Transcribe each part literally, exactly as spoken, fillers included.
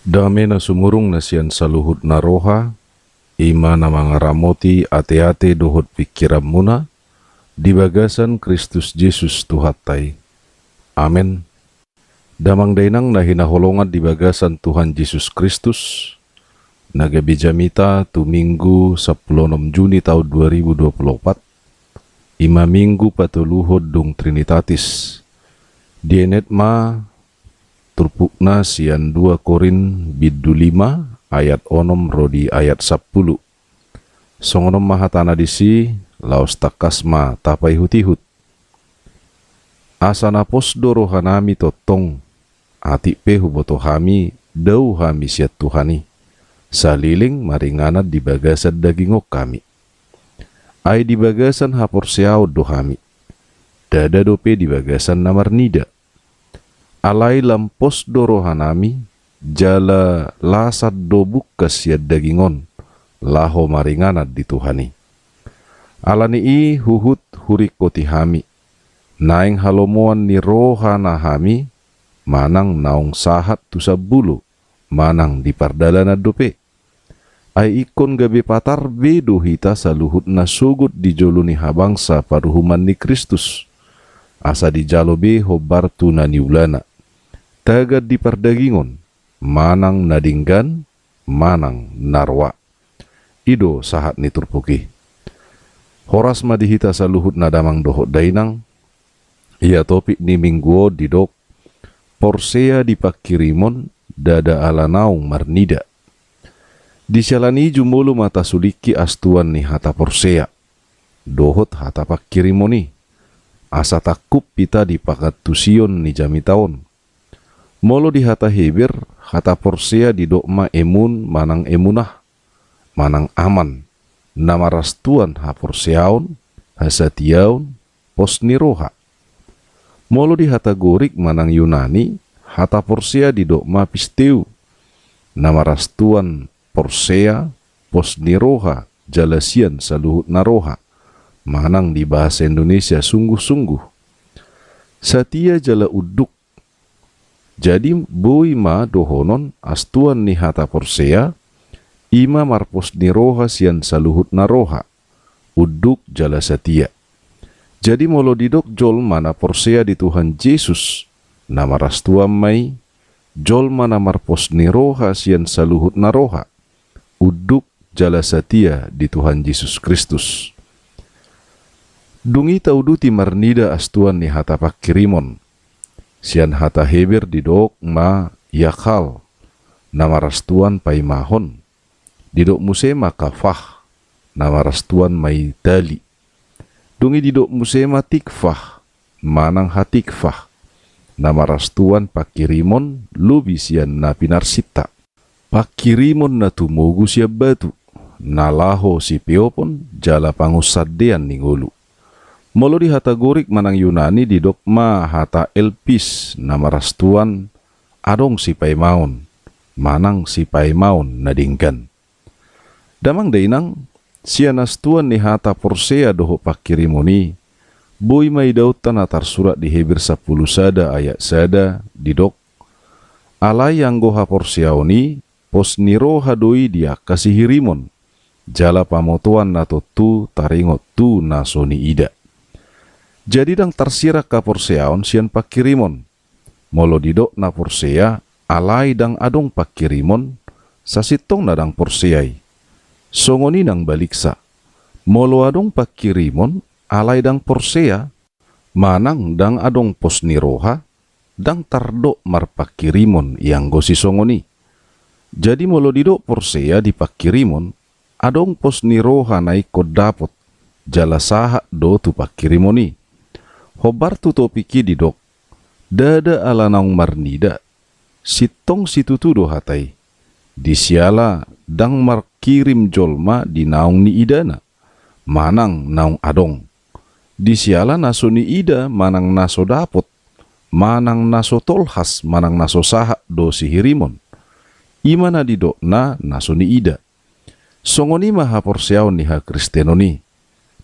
Dame na sumurung na sian saluhut na roha, i ma na mangaramoti ateate dohot pingkiranmuna, di bagasan Kristus Jesus Tuhanta i. Amen. Damang dainang na hinaholongan di bagasan Tuhan Jesus Kristus, na gabe jamita tu Minggu sampulu onom Juni taon dua ribu dua pulu opat, i ma Minggu patoluhon dung Trinitatis. Dienet ma turpukna sian dua Korint bindu lima ayat onom ro di ayat sampulu. Songon on ma hatana disi, laos tangkas ma tapaihutihut. Asa na pos do rohanami tongtong, atik pe huboto hami, dao hami sian Tuhan i, saleleng maringanan di bagasan daging on hami. Ai di bagasan haporseaon do hami, ndada dope di bagasan na marnida. Alai lam pos do rohanami, jala lasan do bungkas sian daging on, laho maringanan di Tuhan i. Ala ni i huhut huringkoti hami, naeng halomoan ni rohana hami, manang naung sahat tu sambulu, manang di pardalanan dope. Ai ingkon gabe patar be do hita saluhutna sogot di jolo ni habangsa paruhuman ni Kristus, asa dijalo be hombar tu na niulana, tagan di pardagingon, manang na denggan, manang na roa. I do sahat ni turpuk i. Horas ma di hita saluhutna damang dohot dainang. Ia topik ni Minggu on didok, porsea di pangkirimon, ndada ala naung marnida. Di siala ni i jumolo ma tasulingki astuan ni hata porsea dohot hata pangkirimon i, asa tangkup hita di pangantusion ni jamita on. Molo di hata Heber, hata porsea didok ma emun manang emunah, manang aman, na marastuan haporseaon, hasatiaon, pos ni roha. Molo di hata Gorik manang Yunani, hata porsea didok ma pisteu, na marastuan porsea, pos ni roha, jala sian saluhut na roha, manang di bahasa Indonesia sungguh-sungguh. Satia jala unduk. Jadi boi ma dohonon astuan ni hata porsea, i ma marpos ni roha sian saluhut na roha, unduk jala satia. Jadi molo didok jolma na porsea di Tuhan Jesus, na marastuan ma i, jolma na marpos ni roha sian saluhut na roha, unduk jala satia di Tuhan Jesus Kristus. Dung i tauduti marnida astuan ni hata pangkirimon. Sian hata Heber didok ma yakhal, na marastuan paimahon. Didok muse ma kafah, na marastuan ma i tali. Dung i didok muse ma tikfah, manang hatikfah, na marastuan pangkirimon lobi sian na pinarsinta. Pangkirimon na tumogu sian batu, na laho sipeopon jala pangunsandean ni ngolu. Molo di hata Gorik manang Yunani didok ma hata elpis, na marastuan adong sipaimaon, manang sipaimaon na denggan. Damang dainang, sian astuan ni hata porsea dohot pangkirimon i, boi ma idaonta na tarsurat di Heber sampulu sada ayat sada didok, alai anggo haporseaon i, pos ni roha do i di angka sihirimon, jala pamotoan na tontu taringot tu na so niida. Jadi ndang tarsirang haporseaon sian pangkirimon. Molo didok na porsea, alai ndang adong pangkirimon, sasintongna ndang porsea i. Songon i nang baliksa. Molo adong pangkirimon, alai ndang porsea, manang ndang adong pos ni roha, ndang tardok marpangkirimon i anggo sisongon i. Jadi molo didok porsea di pangkirimon, adong pos ni roha na ingkon dapot, jala sahat do tu pangkirimon i. Hombar tu topik i didok, ndada ala naung marnida, sintong situtu do hata i. Di siala ndang markirim jolma di naung niidana, manang naung adong. Di siala na so niida manang na so dapot, manang na so tolhas manang na so sahat do sihirimon. I ma na didokna na so niida. Songon i ma haporseaon ni hakristenon i.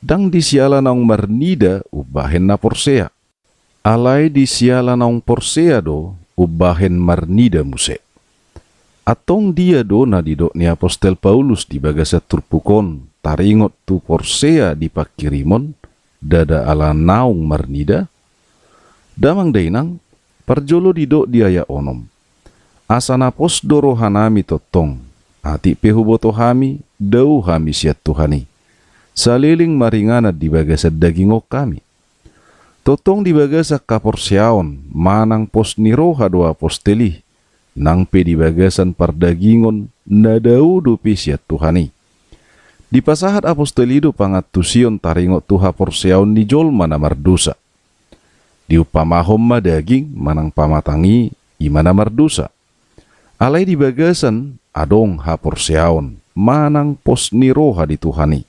Ndang di siala naung marnida umbahen na porsea. Alai di siala naung porsea do umbahen marnida muse. Antong dia do na didok ni apostel Paulus di bagasan turpuk on taringot tu porsea di pangkirimon, ndada ala naung marnida? Damang dainang, parjolo didok di ayat onom: Asa na pos do rohanami tongtong, atik pe huboto hami, dao hami sian Tuhan i. Saleleng maringanan di bagasan daging on hami. Tongtong di bagasan haporseaon manang pos ni roha do apostel i, nang pe di bagasan pardagingon na dao dope sian Tuhan i. Dipasahat apostel i do pangantusion taringot tu haporseaon ni jolma na mardosa. Diumpamahon ma daging manang pamatang i, i ma na mardosa. Alai di bagasan adong haporseaon manang pos ni roha di Tuhan i.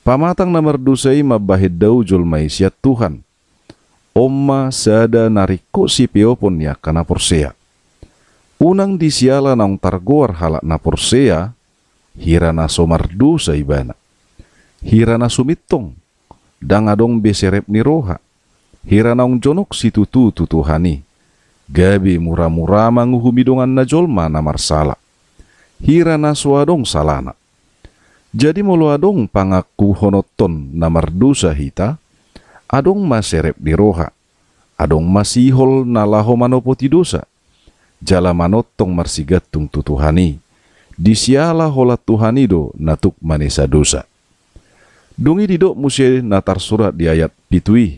Pamatang na mardosa i mambahen dao jolma i sian Tuhan. On ma sada na ringkot sipeopon ni angka na porsea. Unang disiala naung targoar halak na porsea, hira na so mardosa ibana. Hira na sumintong, ndang adong be serep ni roha. Hira naung jonok situtu tu Tuhan i. Gabe muramura manguhumi donganna jolma na marsala. Hira na so adong salana. Jadi molo adong pangakuhononton na mardosa hita, adong ma serep ni roha, adong ma sihol na laho manopoti dosa, jala manongtong marsigantung tu Tuhan i. Disiala holan Tuhan i do na tuk manesa dosa. Dung i didok muse na tarsurat di ayat pitu i: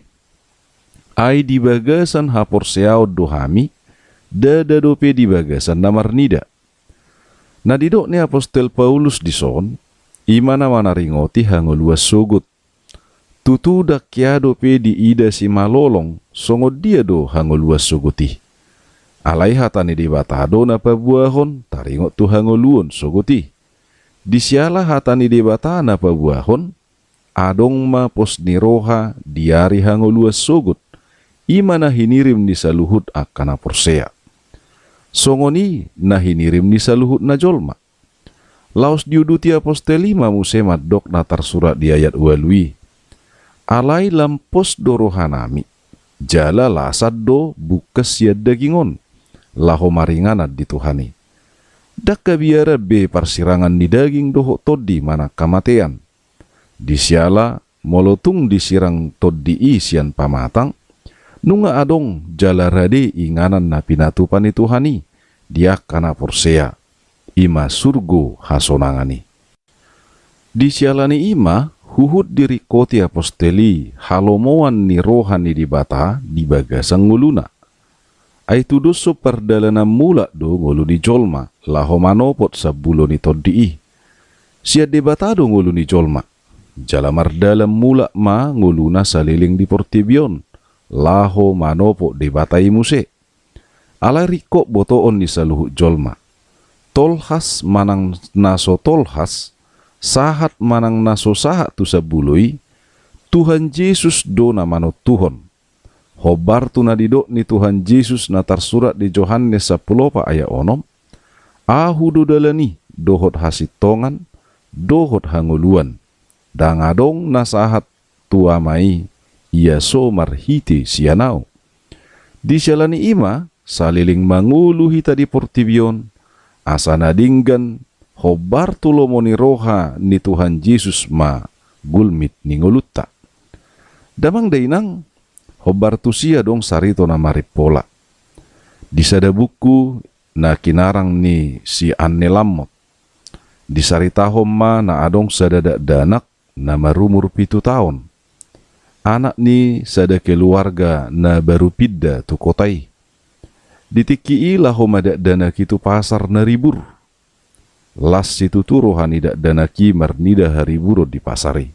Ai di bagasan haporseaon do hami, ndada dope di bagasan na marnida. Na didok ni apostel Paulus dison, i ma na manaringoti hangoluan sogot. Tutu ndang hea dope diida simalolong songon dia do hangoluan sogot i. Alai hata ni Debata do na paboahon taringot tu hangoluan sogot i. Disiala hata ni Debata na paboahon, adong ma pos ni roha di ari hangoluan sogot, i ma na hinirim ni saluhut angka na porsea. Songon i na hinirim ni saluhut na jolma. Laos diuduti apostel i ma muse mandok na tarsurat di ayat ualu i: Alai lam pos do rohanami, jala lasan do bungkas sian daging on, laho maringanan di Tuhan i. Ndang habiaran be parsirangan ni daging dohot tondi manang hamatean. Disiala molo tung disirang tondi i sian pamatang, nunga adong jala rade inganan na pinatupa ni Tuhan i di angka na porsea, i ma surgo hasonangan i. Disiala ni i ma huhut diringkoti apostel i halomoan ni roha ni Debata di bagasan ngoluna. Ai tudoshon pardalanan mulak do ngolu ni jolma laho manopot sambulo ni tondi i. Sian Debata do ngolu ni jolma. Jala mardalan mulak ma ngoluna saleleng di portibi on, laho manopot Debata i muse. Alai ringkot botoon ni saluhut jolma. Tolhas manang na so tolhas, sahat manang na so sahat tu sambulo i, Tuhan Jesus do na manontuhon. Hombar tu na didok ni Tuhan Jesus na tarsurat di Johannes sampulu opat ayat onom: Ahu do dalan i, dohot hasintongan, dohot hangoluan. Ndang adong na sahat tu Ama i, ia so marhite sian ahu. Disiala ni i ma saleleng mangolu hita di portibi on, asa na denggan hombar tu lomo ni roha ni Tuhan Jesus ma gulmit ni ngolunta. Damang dainang, hombar tusi adong sarito na marimpola. Di sada buku na kinarang ni si Anne Lamott, disaritahon ma na adong sada dakdanak na marumur pitu taon, anak ni sada keluarga na baru pinda tu kota i. Di tingki i laho ma dakdanak i tu pasar na ribur. Las situtu roha ni dakdanak i marnida hariburon di pasar i.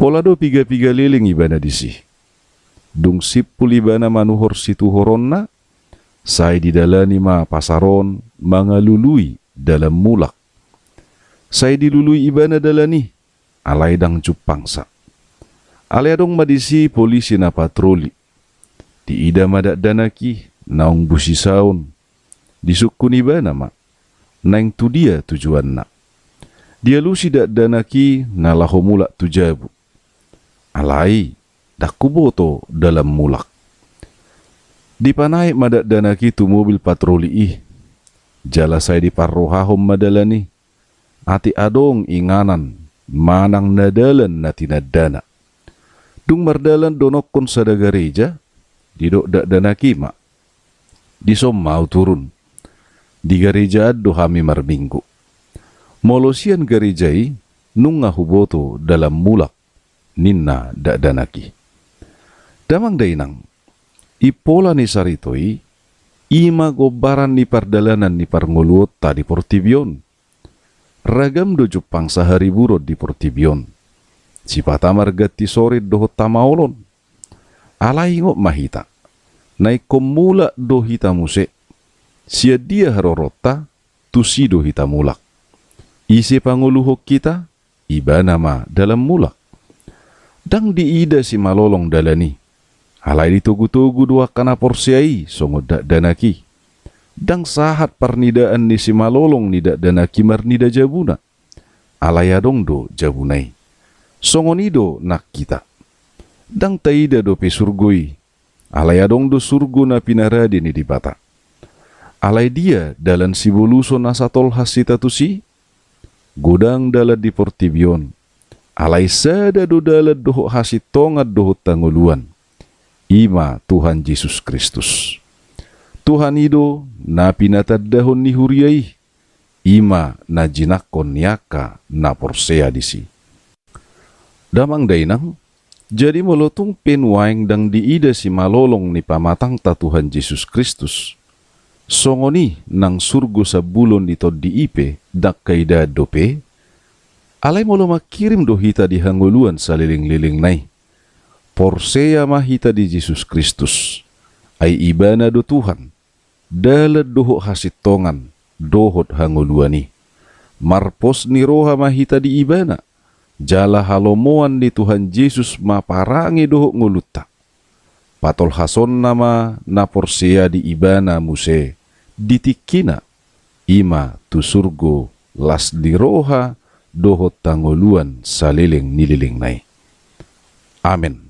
Pola do piga-piga leleng ibana disi. Dung simpul ibana manuhor situhoronna, sai didalani ma pasar on mangalului dalan mulak. Sai dilului ibana dalan i, alai ndang jumpangsa. Alai adong ma disi polisi na patroli. Diida ma dakdanak i naung busisaon. Disungkun ibana ma, naeng tu dia tujuanna. Dialusi dakdanak i na laho mulak tu jabu. Alai, ndang huboto dalan mulak. Dipanaek ma dakdanak i tu mobil patroli i. Jala sai diparrohahon ma dalan i, atik adong inganan manang na dalan na tinandana. Dung mardalan donokkon sada gareja, didok dakdanak i ma, dison ma ahu turun. Di garejaan do hami marminggu. Molo sian gareja i, nunga huboto dalan mulak, ninna dakdanak i. Damang dainang, impola ni sarito i, i ma gombaran ni pardalanan ni parngoluonta di portibi on. Ragam do jumpang sahariburon di portibi on. Sipata marganti sorin dohot hamaolon. Alai ingot ma hita, na ingkon mulak do hita muse. Sian dia haroronta, tusi do hita mulak. Ise pangoluhon hita, ibana ma dalan mulak. Ndang diida simalolong dalan i. Alai ditogutogu do angka na porsea i songon dakdanak i. Ndang sahat parnidaan ni simalolong ni dakdanak i marnida jabuna. Alai adong do jabuna i. Songon i do nang hita. Ndang taida dope surgo i. Alai adong do surgo na pinarade ni Debata. Alai dia dalan siboluson asa tolhas hita tusi? Godang dalan di portibi on. Alai sada do dalan dohot hasintongan dohot hangoluan. I ma Tuhan Jesus Kristus. Tuhan i do na pinatandahon ni huria i. I ma na jinangkon ni angka na porsea disi. Damang dainang, jadi molo tung pe nuaeng ndang diida simalolong ni pamatangta Tuhan Jesus Kristus, songon i nang surgo sambulon ni tondi i pe ndang haidaan dope. Alai molo mangkirim do hita di hangoluan salelenglelengna i, porsea ma hita di Jesus Kristus. Ai ibana do Tuhan, dalan dohot hasintongan dohot hangoluan i. Marpos ni roha ma hita di ibana, jala halomoan ni Tuhan Jesus ma parange dohot ngolunta. Patolhasonna ma na porsea di ibana muse di tingkina, i ma tu surgo las ni roha dohot hangoluan saleleng ni lelengna i. Amen.